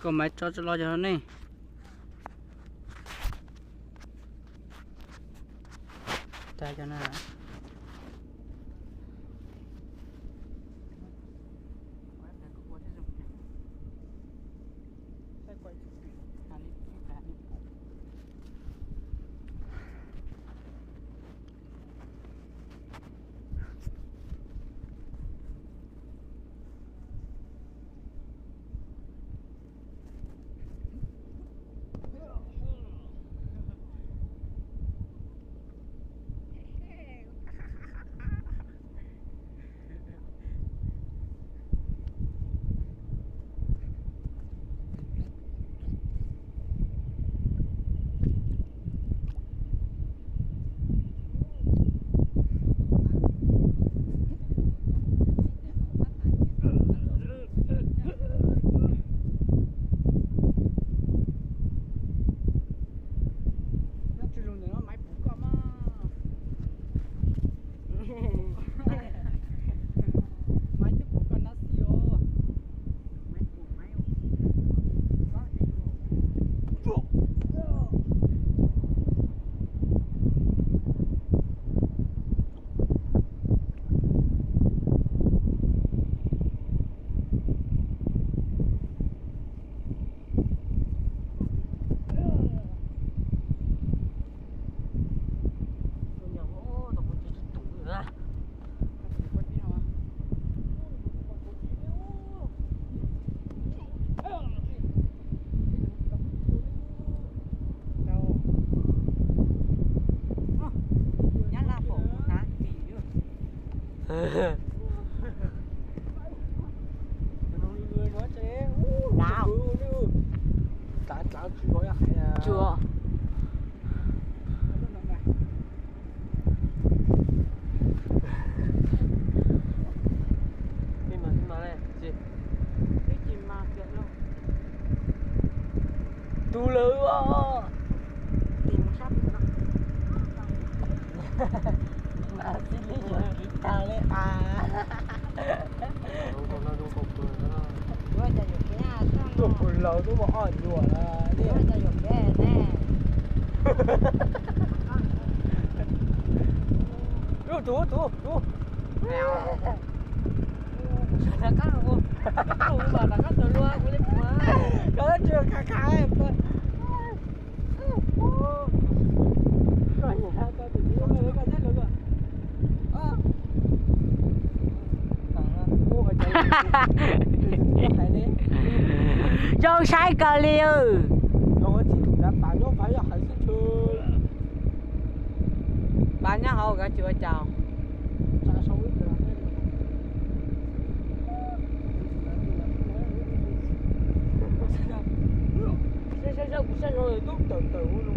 Koj maiv tso tso los yog nej. Cai cov na. Nyob tsis zoo ntawm no maiv puv koj mas. Maiv twb puv koj nab xis os. Tsuas. Tus lawm os. Mas xij li yuav kiv tag li as. Tuaj puas laus tuaj muaj ob nyuam li. Ub, tus, tus, tus. Koj tsis khav khav. Zoo saib kawg li. Pas nyob hauv kav tsis ua cas. Saib saib kuv saib no tub tawm tawm ua no.